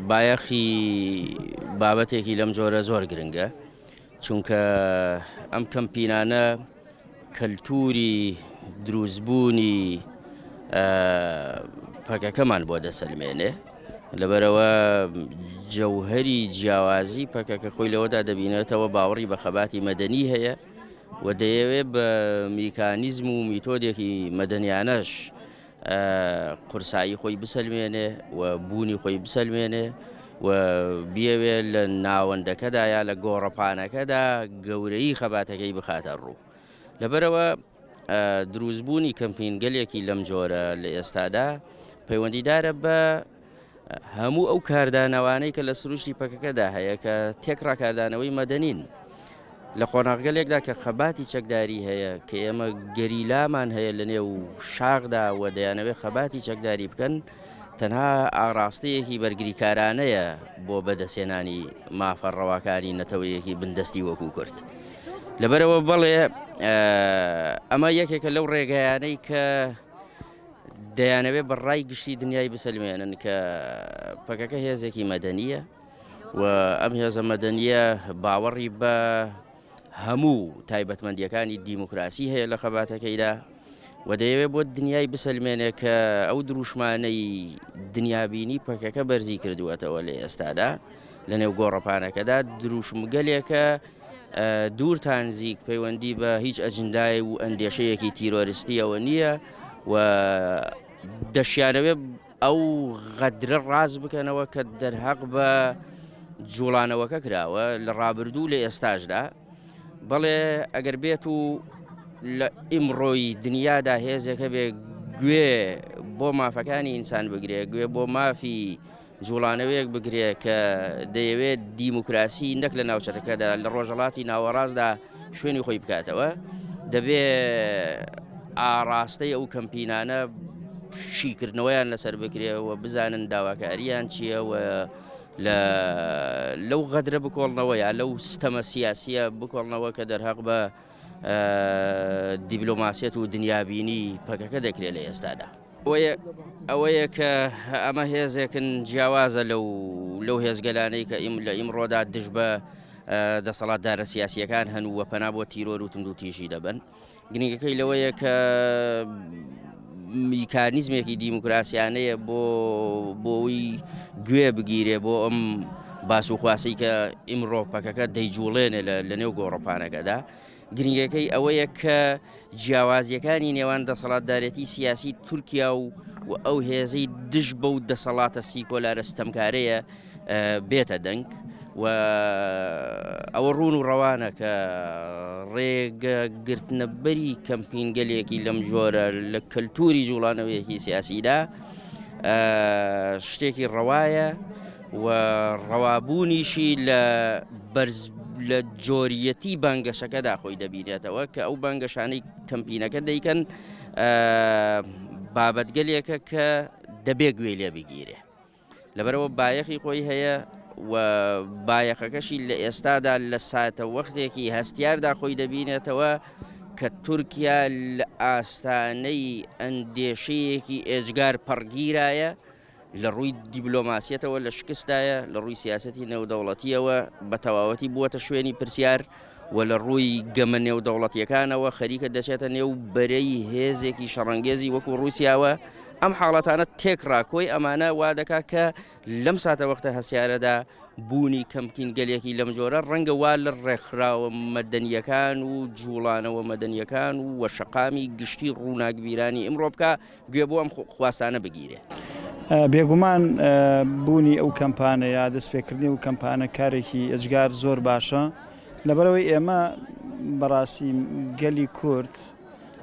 بایەخی بابەتێکی لەم جۆرە زۆر گرنگە چونکە ئەم کەمپینانە کەلتوری دروستبوونی پەکەکەمان بۆ دەسەلمێنێ لەبەرەوە جەوهری جیاوازی پەکەکە خۆی لەوەدا دەبینێتەوە باوەڕی بە خەباتی مەدەنی هەیە و دەیەوێت بە میکانیزم و میتۆدێکی مەدەنیانەش قورسایی خۆی بسەلمێنێ و بوونی خۆی بسەلمێنێ و بیەوێ لە ناوەندەکەدا یا لە گۆڕەپانەکەدا گەورەی خەباتەکەی بخاتە ڕوو. لەبەرەوە دروستبوونی کەمپینگەلێکی لەم جۆرە لە ئێستادا پەیوەندیدارە بە هەموو ئەو کاردانەوانەی کە لە سروشتی پەکەکەدا هەیە کە تێکڕا کاردانەوەی مەدەنین لە قۆناغگەلێکدا کە خەباتی چەکداری هەیە کە ئێمە گەریلامان هەیە لە نێو شاخدا و دەیانەوێت خەباتی چەکداری بکەن تەنها ئاڕاستەیەکی بەرگریکارانەیە بۆ بەدەستهێنانی مافە ڕەواکانی نەتەوەیەکی بندەستی وەکو کورد. لەبەرەوە بەڵێ ئەمە یەکێکە لەو ڕێگایانەی کە دەیانەوێت بە ڕای گشتی دنیای بسەلمێنن کە پەکەکە هێزێکی مەدەنیە و ئەم هێزە مەدەنیە باوەڕی بە هەموو تایبەتمەندیەکانی دیموکراسی هەیە لە خەباتەکەیدا و دەیەوێت بۆ دنیای بسەلمێنێ کە ئەو دروشمانەی دنیابینی پەکەکە بەرزی کردووەتەوە لە ئێستادا لە نێو گۆڕەپانەکەدا دروشمگەلێکە دوور تا نزیک پەیوەندی بە هیچ ئەجندای و ئەندێشەیەکی تیرۆریستیەوە نییە و دەشیانەوێت ئەو غەدرە ڕاست بکەنەوە کە دەرهەق بە جوڵانەوەکە کراوە لە ڕابردوو لە ئێستاشدا بەڵێ ئەگەر بێت و لە ئیمڕۆی دنیادا هێزێکە بێ گوێ بۆ مافەکانی ئینسان بگرێ گوێ بۆ مافی جوڵانەوەیەک بگرێ کە دەیەوێت دیموکراسی نەک لە ناوچەکەدا لە ڕۆژەڵاتی ناوەڕاستدا شوێنی خۆی بکاتەوە دەبێ ئاڕاستەی ئەو کەمپینانە شیکردنەوەیان لەسەر بکرێ و بزانن داواکاریان چییە و لە لەو غەدرە بکۆڵنەوە یا لەو ستەمە سیاسیە بکۆڵنەوە کە دەرهەق بە دیبلۆماسیەت و دنیابینی پەکەکە دەکرێت لە ئێستادا. ئەوەیە کە ئەمە هێزێکن جیاوازە لەو لەو هێزگەلانەی کە ئیم لە ئیمڕۆدا دژ بە دەسەڵاتدارە سیاسیەکان هەن و پەنا بۆ تیرۆر و توندوتیژی دەبن گرنگەکەی لەوەیە کە میکانیزمێکی دیموکراسیانەیە بۆ بۆی گوێ بگیرێ بۆ ئەم باس و خواسی کە ئیمڕۆ پەکەکە دەیجوڵێنێ لە نێو گۆڕەپانەکەدا گرنگەکەی ئەوەیە کە جیاوازییەکانی نێوان دەسەڵاتدارێتی سیاسی تورکیا و و ئەو هێزەی دژ بەو دەسەڵاتە سیکۆلارە ستەمکارەیە بێتە دەنگ و ئەوە ڕوون و ڕەوانە کە ڕێگە گرتنەبەری کەمپینگەلێکی لەم جۆرە لە کەلتوری جوڵانەوەیەکی سیاسیدا شتێکی ڕەوایە و ڕەوابوونیشی لە بەرز لە جۆریەتی بانگەشەکەدا خۆی دەبینێتەوە کە ئەو بانگەشانەی کەمپینەکە دەیکەن بابەتگەلێکە کە دەبێ گوێی لێ بگیرێ لەبەرەوە بایەخی خۆی هەیە و بایەخەکەشی لە ئێستادا لە ساتە وەختێکی هەستیاردا خۆی دەبینێتەوە کە تورکیا لە ئاستانەی ئەندێشەیەکی ئێجگار پەڕگیرایە لە ڕووی دیبلۆماسیەتەوە لە شکستدایە، لە ڕووی سیاسەتی نێودەوڵەتییەوە بە تەواوەتی بووەتە شوێنی پرسیار و لە ڕووی گەمە نێودەوڵەتییەکانەوە خەریکە دەچێتە نێو بەرەی هێزێکی شەڕەنگێزی وەکو ڕووسیاوە، ئەم حاڵەتانە تێکڕا کۆی ئەمانە وا دەکات کە لەم ساتەوەختە هەستیارەدا بوونی کەمپینگەلێکی لەم جۆرە ڕەنگە وا لە ڕێکخراوە مەدەنییەکان و جووڵانەوە مەدەنییەکان و شەقامی گشتی ڕووناکبیرانی ئیمڕۆ بکا گوێ بۆ ئەم خواستانە بگیرێ. بێگومان بوونی ئەو کەمپانە یا دەستپێکردنی ئەو کەمپانە کارێکی ئێجگار زۆر باشە، لەبەرئەوەی ئێمە بەڕاستی گەلی کورد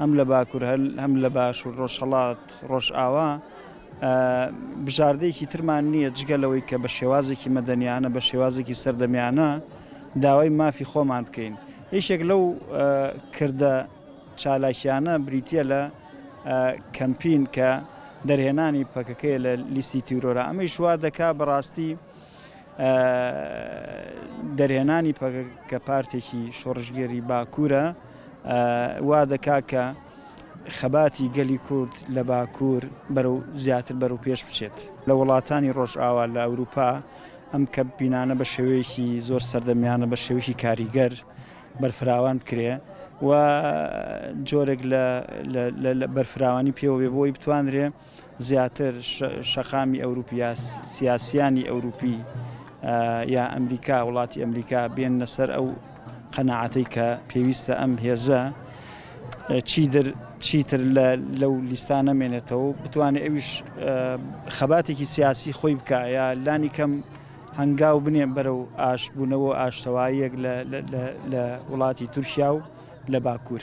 هەم لە باکوور هەم لە باشوور، ڕۆژهەڵات، ڕۆژئاوا بژاردەیەکی ترمان نییە جگە لەوەی کە بە شێوازێکی مەدەنیانە بە شێوازێکی سەردەمیانە داوای مافی خۆمان بکەین. یەکێک لەو کردە چالاکیانە بریتییە لە کەمپین کە دەرهێنانی پەکەکەیە لە لیستی تیرۆرا ئەمەیش وا دەکا بەڕاستی دەرهێنانی پەکەکە پارتێکی شۆڕشگێری باکوورە وا دەکا کە خەباتی گەلی کورد لە باکوور بەرەو زیاتر بەرەو پێش بچێت. لە وڵاتانی ڕۆژئاوا لە ئەوروپا ئەم کەمپینانە بە شێوەیەکی زۆر سەردەمیانە بە شێوەیەکی کاریگەر بەرفراوان بکرێ و جۆرێک لە بەرفراوانی پێوە بێ بۆی بتوانرێ زیاتر شەقامی ئەوروپی یا سیاسیانی ئەوروپی یا ئەمریکا وڵاتی ئەمریکا بێننە سەر ئەو قەناعەتەی کە پێویستە ئەم هێزە چیدر چیتر لەو لیستا نەمێنێتەوە و بتوانێت ئەویش خەباتێکی سیاسی خۆی بکە یا لانی کەم هەنگاو بنێ بەرەو ئاشتبوونەوە ئاشتەواییەک لە وڵاتی تورکیا و لە باکوور.